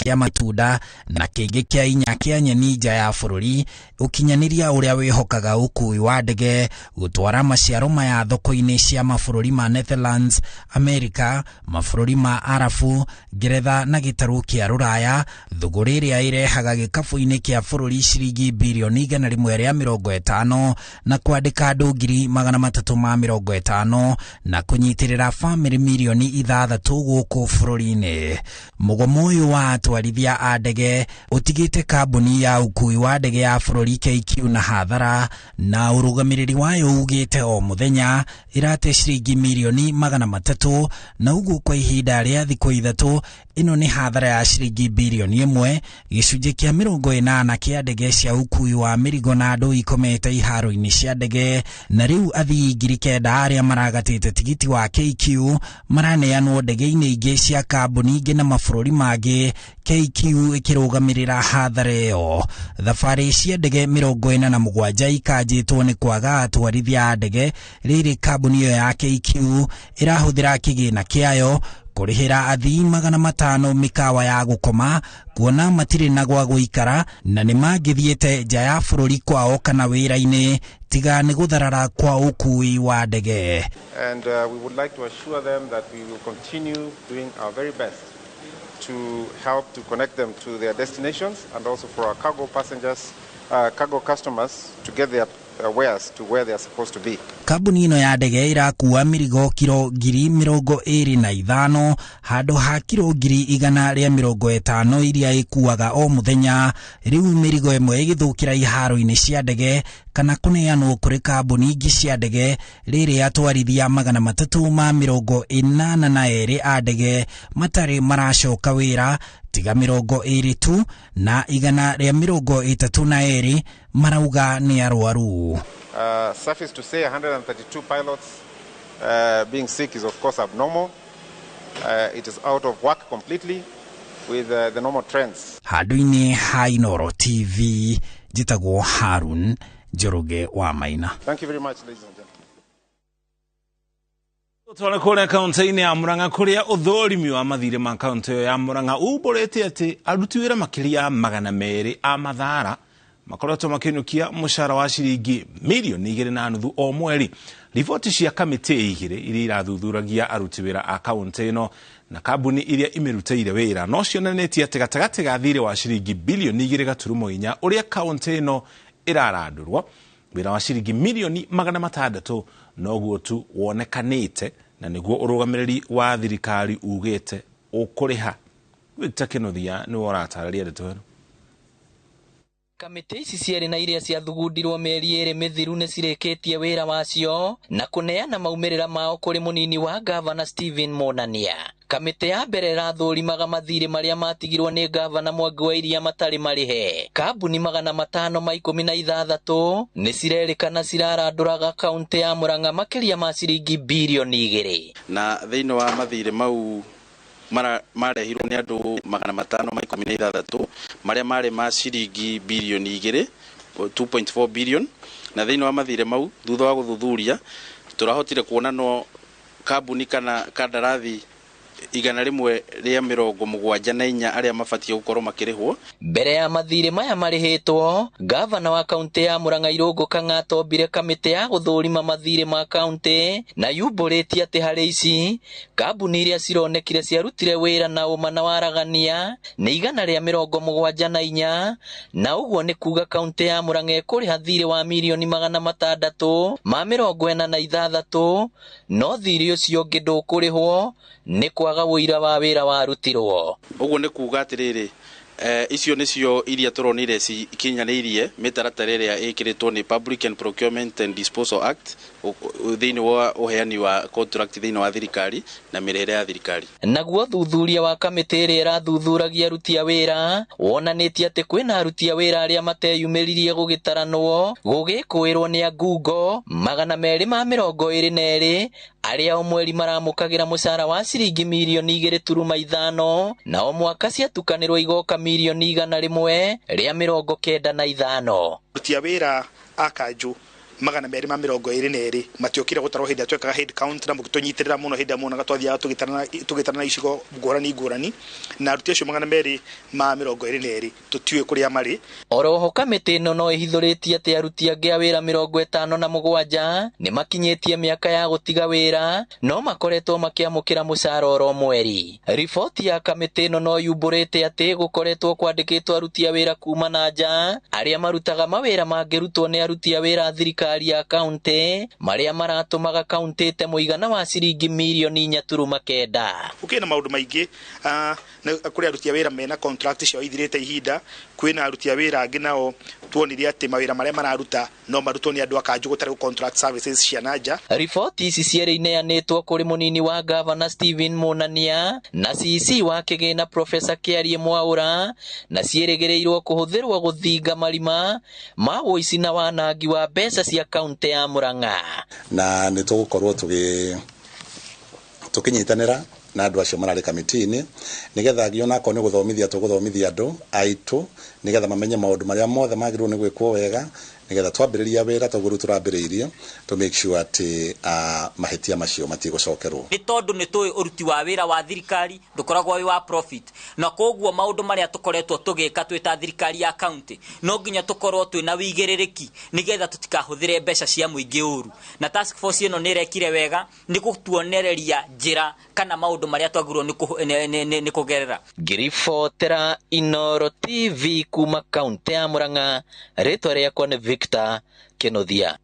kĩa matunda na kĩngĩ kĩa inya kĩa nyeni nja ya bũrũri, ũkinyanĩria ũrĩa wĩhokaga ũkui wa ndege gũtwara maciaro maya thoko-inĩ cia mabũrũri ma Netherlands, Amerika, mabũrũri ma Arabu, Ngeretha na gĩtarũ kĩa Rũraya, thũgũrĩ ĩrĩa ĩrehaga gĩkabũ-inĩ kĩa bũrũri ciringi birioni 150 na kwandĩka andũ 350,000 na kũnyitĩrĩra bamĩrĩ mirioni 6 gũkũ bũrũri-inĩ. Mũgomo ũyũ wa atwarithia a ndege ũtigĩte kambuni ya ũkui wa ndege ya bũrũri KQ na hathara, na ũrũgamĩrĩri wayo ugĩte o mũthenya ĩrate ciringi mirioni 300, na ũguo kwa ihinda rĩa thikũ 3 ĩno nĩ hathara ya ciringi birioni 1, gĩcunjĩ kĩa 80 kĩa ndege cia ũkui wa mĩrigo na andũ ikomete iharo-inĩ cia ndege, na rĩu athii 9,000 arĩa maragatĩte tigiti wa KQ maraneanwo ndege-inĩ ingĩ cia kambuni ingĩ na mabũrũri mangĩ, KQ ĩkĩrũgamĩrĩra hathara ĩyo. Thabarĩ cia ndege 47 ikanjĩtwo nĩ kwaga atwarithia a ndege, rĩrĩ kambuni ĩyo ya KQ ĩrahũthĩra kĩgĩna kĩayo kũrĩhĩra athii 500 mĩkawa ya gũkoma, kuona matirĩ na gwa gũikara na nĩ mangĩthiĩte nja ya bũrũri kwao kana wĩra-inĩ tiga nĩ gũtharara kwa ũkui wa ndege. And we would like to assure them that we will continue doing our very best to help to connect them to their destinations, and also for our cargo passengers, cargo customers to get their wares to where they are supposed to be. Kambuni ĩno ya ndege ĩrakua mĩrigo kiro 25,000 handũ ha kiro 150,000 iria ĩkuaga o mũthenya. Rĩu mĩrigo ĩmwe ĩgĩthũkĩra iharo-inĩ cia ndege kana kũneanwo kũrĩ kambuni ingĩ cia ndege, rĩrĩ atwarithia 382 a ndege matarĩ maracoka wĩra tiga 20 tu, na 132 marauga nĩ arwaru. Suffice to say, 132 pilots being sick is of course abnormal. It is out of work completely with the normal trends. Handũ-inĩ ha Inooro TV, njĩtagwo Harun Njoroge wa Maina. Thank you very much, ladies and gentlemen. Tware kũrĩa kaũntĩ-inĩ ya Murang'a kũrĩa ũthũrimi wa mathirĩ ma kaũntĩ ĩyo ya Murang'a umbũrĩte atĩ aruti wĩra makĩria 200 a mathara makoretwo makĩinũkia mũcara wa ciringi mirioni 2.5 o mweri. Riboti cia kamĩtĩ igĩrĩ iria irathuthuragia aruti wĩra a kaũntĩ ĩno na kambuni iria imĩrutĩire wĩra no cionanĩtie atĩ gatagatĩ ga thirĩ wa ciringi bilioni 2.4 ũrĩa kaũntĩ ĩno ĩrarandũrwo, wĩra wa ciringi mirioni 600 noguo tu wonekanĩte, na nĩguo ũrũgamĩrĩri wa thirikari ugĩte ũkũrĩha. Victor Kĩnuthia nĩwe ũratarĩria ndeto ĩno. Kamĩtĩ ici cierĩ na iria ciathugundirwo mĩeri 2 mĩthiru nĩ cirĩkĩtie wĩra wacio na kũneana maumĩrĩra mao kũrĩ mũnini wa gavana Stephen Monania. Kamĩtĩ ya mbere ĩrathũrimaga mathirĩ marĩa matigirwo nĩ gavana Mwangi wa Iria matarĩ marĩhe. Kambuni 516 nĩ cirerĩkana cirarandũraga kaũntĩ ya Murang'a makĩria ma ciringi birioni 2. Na thĩinĩ wa mathirĩ mau marehirwo nĩ andũ 516 marĩa marĩ ma ciringi birioni 2, 2.4 billion, na thĩinĩ wa mathirĩ mau thutha wa gũthuthuria tũrahotire kuona no kambuni kana kandarathi 174 arĩa mabatiĩ gũkorwo makĩrĩhwo. Mbere ya mathirĩ maya marĩhĩtwo, gavana wa kaũntĩ ya Murang'a Irũngũ Kang'ata ombire kamĩtĩ ya gũthũrima mathirĩ ma kaũntĩ na yumbũrĩtie atĩ harĩ ici kambuni iria cironekire ciarutire wĩra na ũma na waragania nĩ 174, na ũguo nĩ kuga kaũntĩ ya Murang'a ĩkũrĩha thirĩ wa mirioni 646, no thirĩ ũcio ũngĩ ndũkũrĩhwo nĩ kwaga ũira wa wĩra warutirwo. Ũguo nĩ kuga atĩrĩrĩ, icio nĩcio iria tũronire cikinyanĩirie mĩtaratara ĩrĩa ĩkĩrĩtwo nĩ Public and Procurement and Disposal Act thĩinĩ wa ũheani wa contract thĩinĩ wa thirikari na mĩrĩhĩre ya thirikari. Naguo thuthuria wa kamĩtĩ ĩrĩa ĩrathuthuragia aruti a wĩra wonanĩtie atĩ kwĩna aruti a wĩra arĩa mateyumĩririe gũgĩtaranwo gũgĩkũĩrwo nĩ angungo 222 arĩa o mweri maramũkagĩra mũcara wa ciringi mirioni 2.5, na o mwaka ciatukanĩrwo igoka mirioni 195. Aruti a wĩra a kanjũ 222 matiokire gutarwo hindi twekaga head count na mugitunyitirira muno hindi muno gatwathiaga tugitarana icigo ngurani ngurani na aruti acio 222 tutiwe kuria mari. Oroho kamĩtĩ ĩno no ĩhithũrĩtie atĩ aruti angĩ a wĩra 57 nĩ makinyĩtie mĩaka ya gũtiga wĩra no makoretwo makĩamũkĩra mũcara oro mweri. Riboti ya kamĩtĩ ĩno no yumbũrĩte atĩ gũkoretwo kwandĩkĩtwo aruti a wĩra kuma na nja arĩa marutaga mawĩra mangĩrutwo nĩ aruti a wĩra thirikari ya kaunti marĩa maratũmaga kaunti ĩte mũigana wa ciringi mirioni 4.9. Gũkĩrĩ na maũndũ maingĩ, kũrĩ aruti a wĩra mena contract ciao ithirĩte ihinda, kwĩna aruti a wĩra angĩ nao tuonire atĩ mawĩra marĩa mararuta no marutwo nĩ andũ a kanjũ gũtarĩ contract services cia na nja. Riboti ici cierĩ ineanĩtwo kũrĩ mũnini wa gavana Stephen Munania na CC wa kĩgĩna Professor Kĩarie Mwaura na ciĩrĩgĩrĩirwo kũhũthĩrwo gũthinga marima ma ũici na wanangi wa mbeca cia kaunti ya Murang'a. Na nĩ tũgũkorwo tũkĩnyitanĩra na andũ acio mararĩ kamĩtĩ-inĩ nĩgetha ngiona akorwo nĩ gũthomithia tũgũthomithia andũ aitũ nĩgetha mamenye maũndũ marĩa mothe magĩrĩirwo nĩ gwĩkwo wega nĩgetha twambĩrĩria wĩra toguo rĩu tũrambĩrĩirie to make sure atĩ mahĩtia macio matigũcokerwo. Nĩ tondũ nĩ tũĩ ũruti wa wĩra wa thirikari ndũkoragwo wĩ wa profit, na koguo maũndũ marĩa tũkoretwo tũgĩka twĩ ta thirikari ya kaunti no nginya tũkorwo twĩna wĩigĩrĩrĩki nĩgetha tũtikahũthĩre mbeca cia mũingĩ ũru. Na task force ĩno nĩ ĩrekire wega nĩ gũtuonereria njĩra kana maũndũ marĩa twagĩrĩirwo nĩ kũgerera. Ngĩribotera Inooro TV kuma kaunti ya Murang'a, rĩtwa rĩakwa nĩ Victor Kĩnuthia.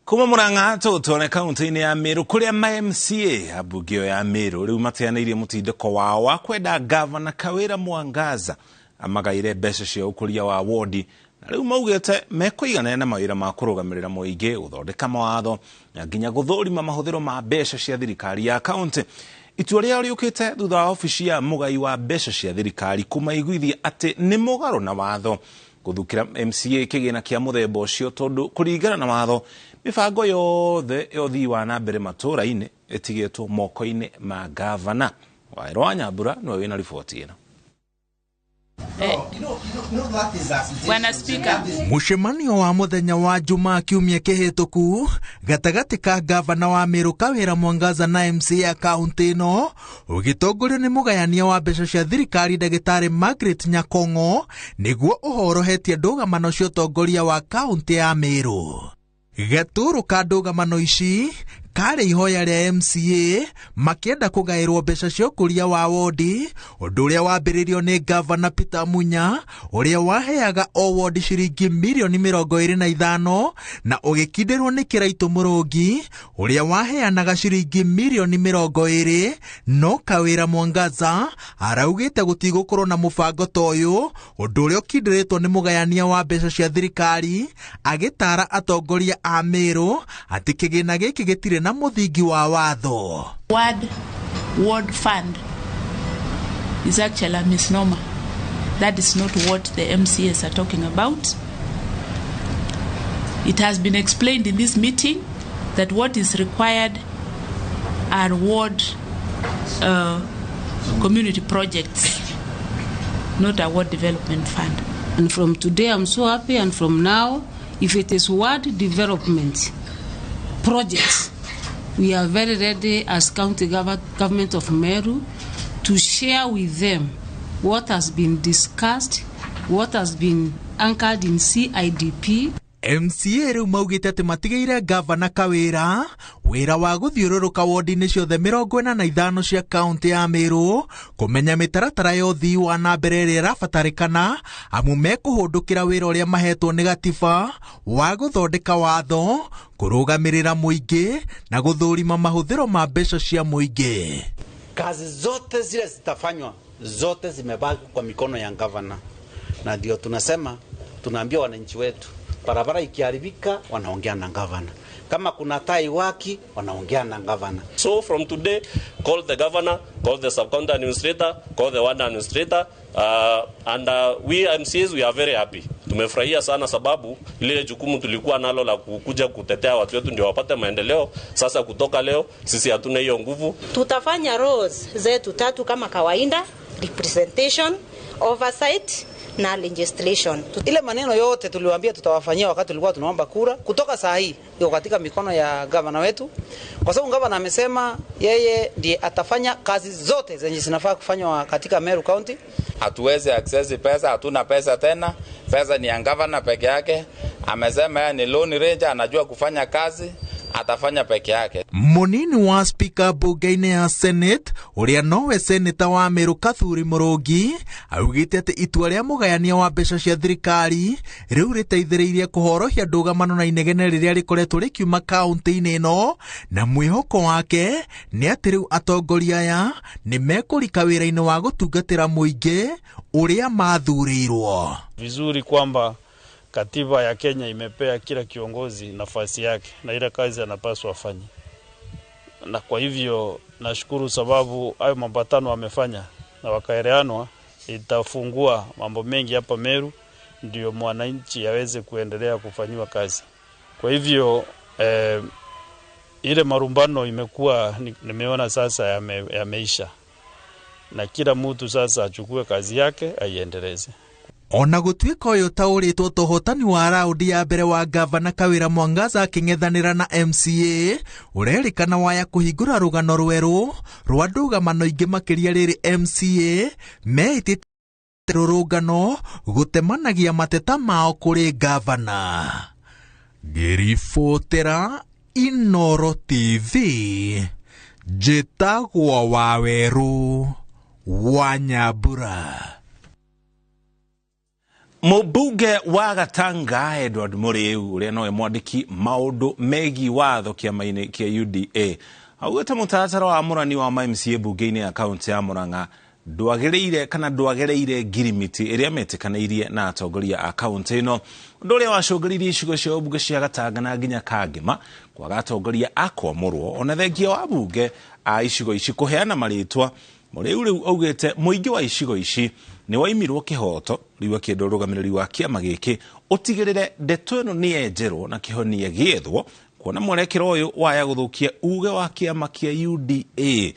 Kuma Murang'a tũtware kaunti-inĩ ya Meru kũrĩa ma MCA ambunge ĩyo ya Meru rĩu mateanĩirie mũtindĩko wao wa kwenda gavana Kawĩra Mwangaza amagaire mbeca cia ũkũria wa wodi na rĩu maugĩte mekũiganĩra na mawĩra ma kũrũgamĩrĩra mũingĩ, gũthondeka mawatho na nginya gũthũrima mahũthĩro ma mbeca cia thirikari ya kaunti. Itua rĩao rĩũkĩte thutha wa obici ya mũgai wa mbeca cia thirikari kũmaiguithia atĩ nĩ mũgarũ na watho gũthukĩra MCA kĩgĩna kĩa mũthemba ũcio tondũ kũringana na watho mĩbango yothe ya ũthii wa na mbere matũũra-inĩ ĩtigĩtwo moko-inĩ ma gavana. Waĩro wa Nyambura nĩwe wĩna riboti ĩno. Bwana Speaker, Mũcemanio wa mũthenya wa Jumaa kiumia kĩhĩtũku gatagatĩ ka gavana wa Meru Kawĩra Mwangaza na MCA kaunti ĩno ũgĩtongorio nĩ mũgayania wa mbeca cia thirikari ndagĩtarĩ Margaret Nyakong'o nĩguo ũhorohetie ndũgamano cia ũtongoria wa kaunti ya Meru. Gatũrũ ka ndũgamano ici karĩ ihoya rĩa MCA makĩenda kũgaĩrwo mbeca cia ũkũria wa wodi, ũndũ ũrĩa wambĩrĩirio nĩ gavana Peter Munya ũrĩa waheaga o wodi ciringi mirioni 25 na ũgĩkindĩrwo nĩ Kĩraitũ Mũrũngi ũrĩa waheanaga ciringi mirioni 20, no Kawĩra Mwangaza araugĩte gũtigũkorwo na mũbango ta ũyũ, ũndũ ũrĩa ũkindĩrĩtwo nĩ mũgayania wa mbeca cia thirikari agĩtara atongoria a Meru atĩ kĩgĩna gĩkĩ gĩtirĩ na mũthingi wa watho. Ward fund is actually a misnomer. That is not what the MCAs are talking about. It has been explained in this meeting that what is required are ward community projects, not a ward development fund. And from today I'm so happy, and from now, if it is ward development projects, we are very ready as county government of Meru to share with them what has been discussed, what has been anchored in CIDP. MCA rĩu maugĩte atĩ matigĩire gavana Kawĩra wĩra wa gũthiũrũrũka wodi-inĩ ciothe 45 cia kaunti ya Meru kũmenya mĩtaratara ya ũthii wa na mbere ĩrĩa ĩrabatarĩkana, amu mekũhũndũkĩra wĩra ũrĩa mahetwo nĩ gatiba wa gũthondeka watho, kũrũgamĩrĩra mũingĩ na gũthũrima mahũthĩro ma mbeca cia mũingĩ. Kazi zote zile zitafanywa zote zimebaki kwa mikono ya gavana, na ndio tunasema, tunaambia wananchi wetu, barabara ikiharibika wanaongea na gavana, kama kuna tai waki wanaongea na gavana. So from today, call the governor, call the sub-county administrator, call the ward administrator, and we MCAs, we are very happy. Tumefurahia sana sababu ile jukumu tulikuwa nalo la kukuja kutetea watu wetu ndio wapate maendeleo. Sasa kutoka leo sisi hatuna hiyo nguvu. Tutafanya roles zetu tatu kama kawaida: representation, oversight na legislation. Ile maneno yote tuliwaambia tutawafanyia wakati tulikuwa tunaomba kura, kutoka saa hii iko katika mikono ya gavana wetu, kwa sababu gavana amesema yeye ndiye atafanya kazi zote zenye zinafaa kufanywa katika Meru County. Hatuwezi access pesa, hatuna pesa tena. Pesa ni ya gavana peke yake. Amesema yeye ni lone ranger, anajua kufanya kazi, atafanya peke yake. Munini wa spika bunge-inĩ ya Senate ũrĩa nowe seneta wa Meru Kathuri Mũrũngi augĩte atĩ itua rĩa mũgayania wa mbeca cia thirikari rĩu rĩteithĩrĩirie kũhorohia ndũgamano na inegene rĩrĩa rĩkoretwo rĩkiuma kaũntĩ-inĩ ĩno, na mwĩhoko wake nĩ atĩ rĩu atongoria aya nĩ mekũrika wĩra-inĩ wa gũtungatĩra mũingĩ ũrĩa mathurĩirwo. Vizuri kwamba katiba ya Kenya imepea kila kiongozi nafasi yake na ile kazi anapaswa afanye, na kwa hivyo nashukuru sababu hayo mapatano wamefanya na wakaeleanwa, itafungua mambo mengi hapa Meru, ndio mwananchi aweze kuendelea kufanyiwa kazi. Kwa hivyo ile marumbano imekuwa, nimeona sasa yameisha, na kila mtu sasa achukue kazi yake aiendeleze. Ona gũtuĩka ũyũ taũrĩtwo tohotani wa raundi ya mbere wa gavana Kawĩra Mwangaza akĩng'ethanĩra na MCA ũrerĩkana waya kũhingũra rũgano rwerũ rwa ndũgamano ingĩ makĩria rĩrĩ MCA meĩtĩte rũrũngano gũtemanagia mateta mao kũrĩ gavana. Ngĩribotera Inoro TV, njĩtagwo Wawerũ wa Nyambura. Mũmbunge wa Gatanga Edward Mũrĩu ũrĩa nowe mwandĩki maũndũ megiĩ watho kĩama-inĩ kĩa UDA augĩte mũtaratara wa mũrani wa MCA bunge-inĩ ya kaũntĩ ya Murang'a ndwagĩrĩire kana ndwagereire ngirimiti ĩrĩa metĩkanĩirie na atongoria a kaũntĩ ĩno, ũndũ ũrĩa wacũngĩrĩirie icigo cia ũmbunge cia Gatanga na nginya Kangema kwaga atongoria a kwamũrwo ona thengia wa mbunge a icigo ici kũheana marĩtwa. Mũrĩu rĩu augĩte mũingĩ wa icigo ici nĩ waimirwo kĩhoto, rĩu akĩenda ũrũgamĩrĩri wa kĩama gĩkĩ ũtigĩrĩre ndeto ĩno nĩ yenjerwo na kĩhonia gĩethwo, kuona mwerekera ũyũ waya gũthũkia uge wa kĩama kĩa UDA